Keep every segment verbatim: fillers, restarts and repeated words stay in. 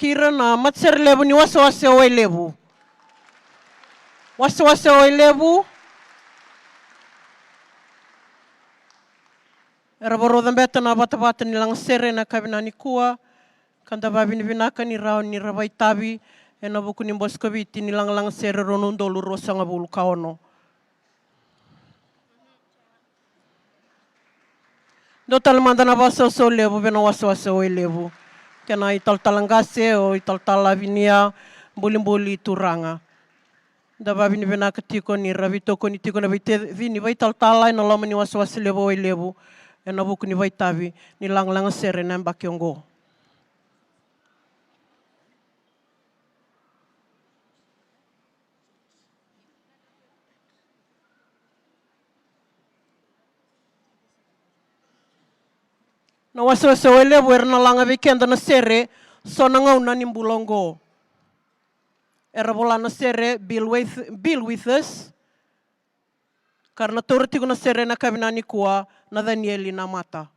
Kira na matasere levu ni wasewase o Wailevu. Wasewase o Wailevu. Era varau cabeta na vatavata ni lagasere ena yakavi nikua, ka da vavinavinaka ni rawa ni ra vakaitavi ena vuku ni Bose ko Viti ni lagalagasere rua na udolu ruasagavulu ka ono. Dua tale mada na vakasausau levu vei na wasewase o Wailevu kei na italatala qase, o italatala Vinia, bulibuli turaga. Da vavinavinaka tiko ni ra veitokoni tiko na veiteci ni vakaitalatala ena loma ni wasewase levu o Wailevu ena vuku ni vakaitavi ni lagalagasere ena yabaki oqo. Na wasewase o Wailevu era na laga vei keda na sere, so na gauna ni bula oqo. Era vola na sere Build With, Build With Us. Ka ra na taura tiko na sere ena yakavi nikua, na Canieli Namata.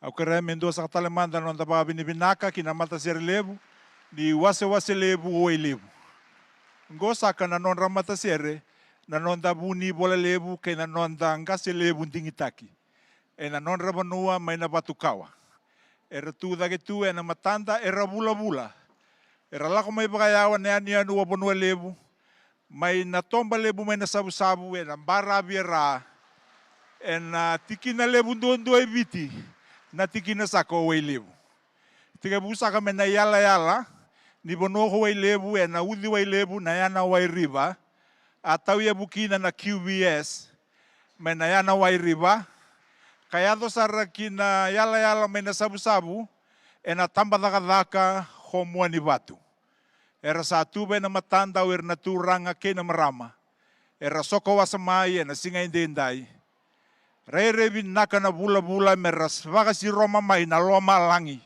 Au kerea me dua saka tale mada na noda vakavinavinaka ki na matasere levu ni wasewase levu o Wailevu. Oqo saka na nodra matasere na noda vunivola levu kei na noda qase levu digitaki ena nodra vanua mai na Vatukawa. Era tu cake tu ena matada, era vulavula. Era lako mai vakayawa na yanuyanu o Vanua Levu, mai na toba levu mai na Savusavu, ena baravi era, ena tikina levu duadua e Viti, na tikina saka o Wailevu. Tekivu saka mai na iyalayala ni vanua ko Wailevu, ena uci Wailevu, na Yanawai River, a tauyavu kina na Q V S mai na Yanawai River, ka yaco sara ki na yalayala mai na Savusavu, ena tabacakacaka ko Muanivatu. Era sa tuva ena matada o ira na turaga kei na marama era soko wasa mai ena siga edaidai. Rairai vinaka na vulavula me ra s-, vakasiroma mai na lomalagi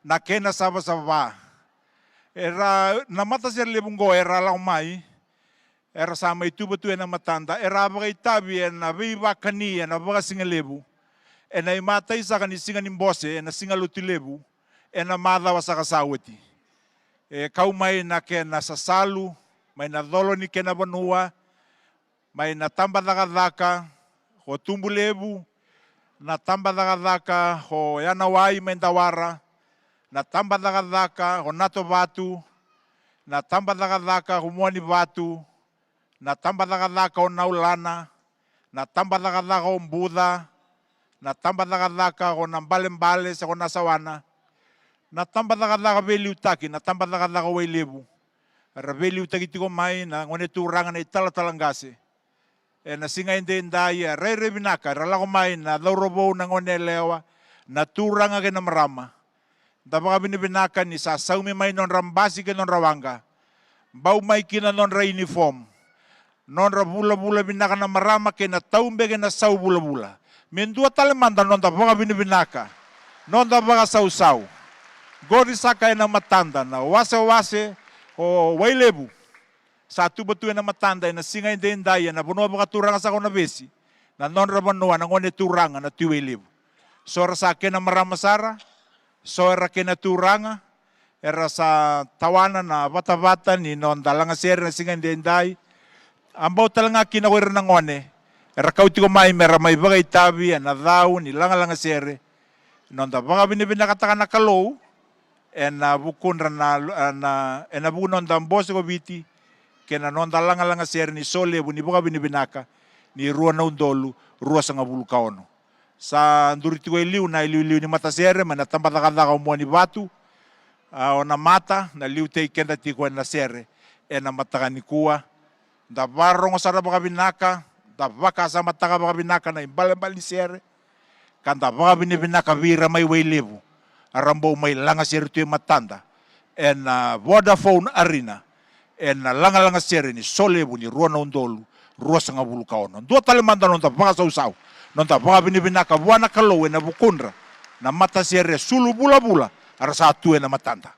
na kena savasava. Era, na matasere levu oqo era lako mai, era sa mai tuva tu ena matada, era a vakaitavi ena veivakani ena vakasigalevu ena imatai saka ni siga ni bose ena Siga Lotulevu ena macawa saka sa oti. E kau mai na kena sasalu mai na colo ni kena vanua, mai na tabacakacaka ko Tubulevu, na tabacakacaka ko Yanawai mai Dawara, na tabacakacaka ko Natovatu, na tabacakacaka ko Muanivatu, na tabacakacaka ko Naulana, na tabacakacaka ko Buca, na tabacakacaka ko Nabalebale se ko Nasawana, na tabacakacaka veiliutaki, na tabacakacaka ko Wailevu. Era veiliutaki tiko mai na gone turaga na italatala qase. Ena siga edaidai, e rairai vinaka, era lako mai na cauravou, na gone yalewa, na turaga kei na marama. Da vakavinavinaka ni sa saumi mai nodra basi kei nodra waqa. Bau mai kina nodra uniform. Nodra vulavula vinaka na marama kei na taube kei na sau vulavula. Me dua tale mada noda vakavinavinaka, noda vakasausau. Qori saka ena matada na wasewase o Wailevu. Sa tuba tu ena matada ena siga edaidai ena vanua vakaturaga saka o Navesi. na nodra vanua na gone turaga na Tui Wailevu. So era sa kena marama sara, so era kena turaga, era sa tawana na vatavata ni noda lagasere na siga edaidai. A bau tale ga kina ko ira na gone era kau tiko mai me ra mai vakaitavi ena cau ni lagalaga sere. Noda vakavinavinakataka na Kalou ena vukudra na, na, ena vuku noda bose ko Viti kei na noda lagalaga sere ni solevu ni vakavinavinaka ni rua na udolu ruasagavulu ka ono. Sa duri tiko e liu na iliuliu ni matasere mai na tabacakacaka o Muanivatu, a, o Namata, na liutei keda tiko ena sere ena mataka nikua. Da vakarorogo sara vakavinaka, da vakasamataka vakavinaka na ibalebale ni sere, ka da vakavinavinaka vei ira mai Wailevu era bau mai lagasere tu e matada ena Vodafone Arena ena lagalaga sere ni solevu ni rua na udolu ruasagavulu ka ono. Dua tale mada noda vakasausau, noda vakavinavinaka vua na Kalou ena vukudra na matasere sulu vulavula era sa tu ena matada.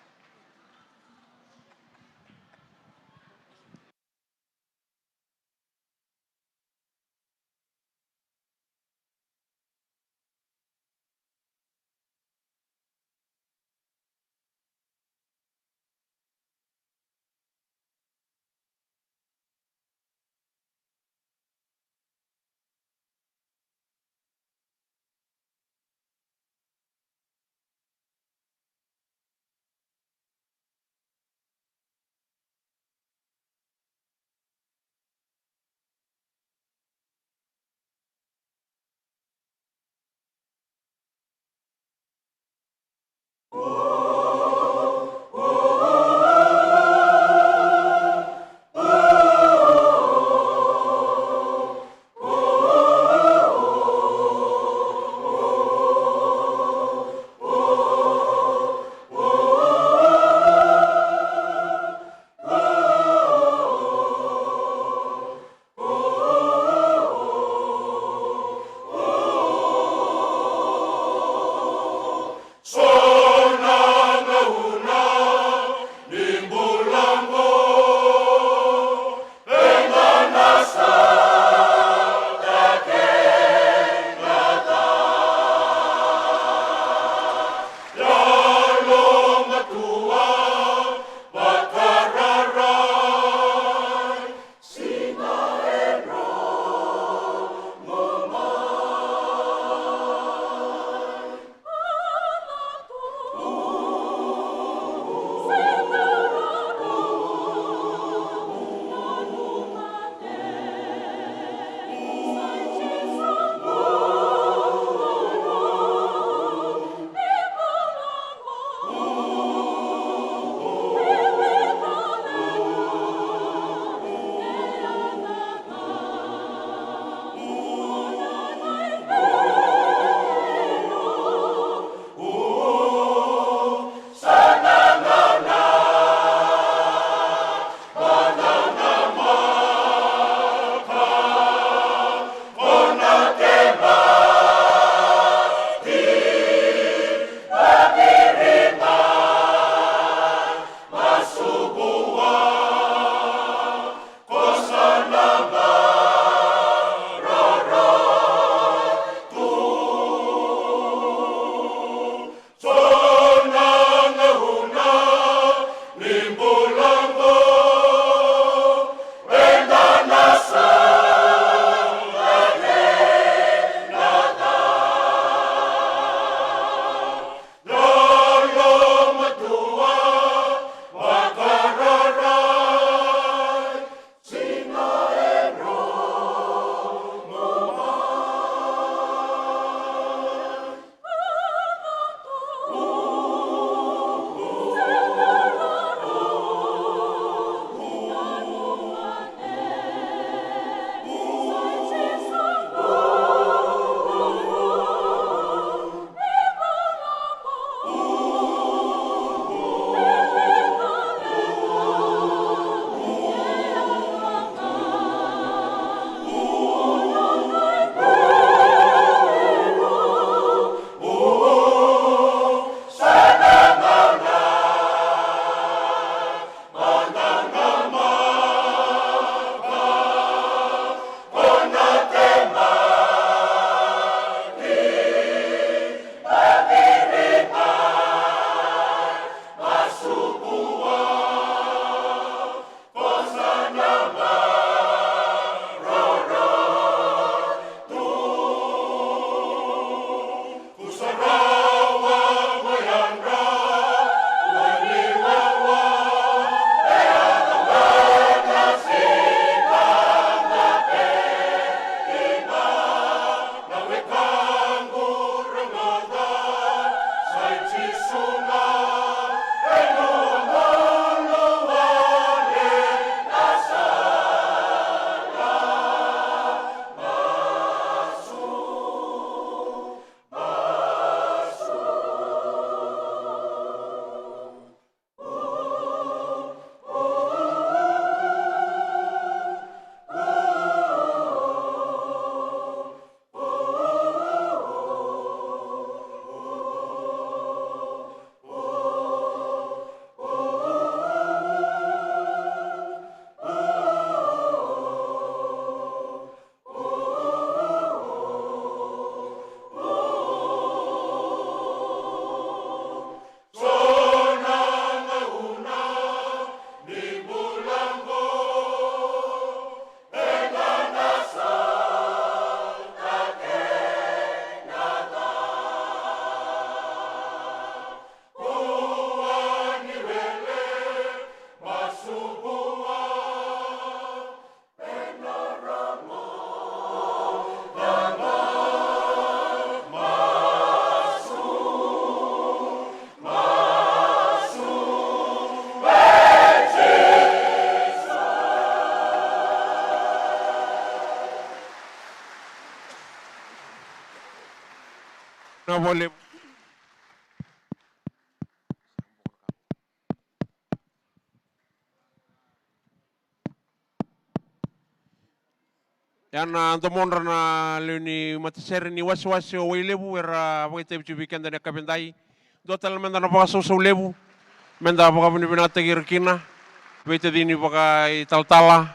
Na vole. Ia na domodra na lewe ni matasere ni wasewase o Wailevu era vakaitavi tu vei keda na yakavi edai. Dua tale meda na vakasausau levu, meda vakavinavinakataki ira kina, veitacini vakaitalatala,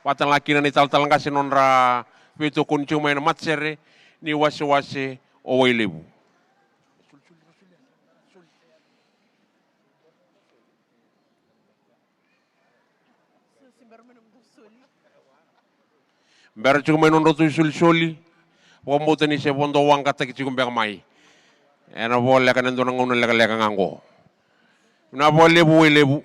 vaka tale ga kina na italatala qase nodra veitokoni tiko mai na matasere ni wasewase o Wailevu. Bera tiko mai nodratou isolisoli, vakabauta ni se vodo waqataki tiko beka mai. Ena voleka na dua na gauna lekaleka ga qo. Na Wailevu, Wailevu.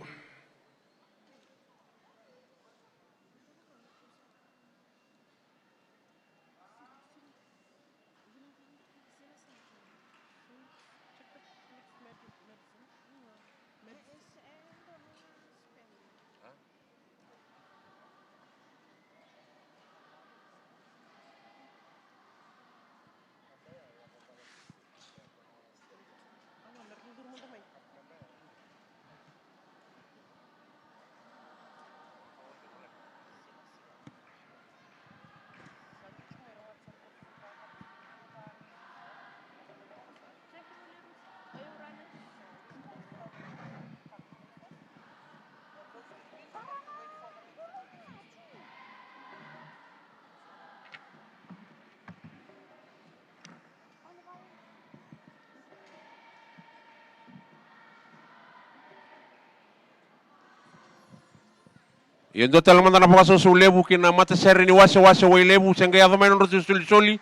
Ia dua tale mada na vakasausau levu ki na matasere ni wasewase o Wailevu, se qai yaco mai nodratou isolisoli.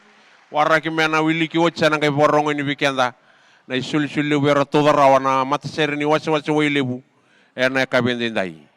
Waraki me na wiliki oti, sa na qai vakarorogo yani vei keda na isolisoli levu era tauca rawa na matasere ni wasewase o Wailevu ena yakavi edaidai.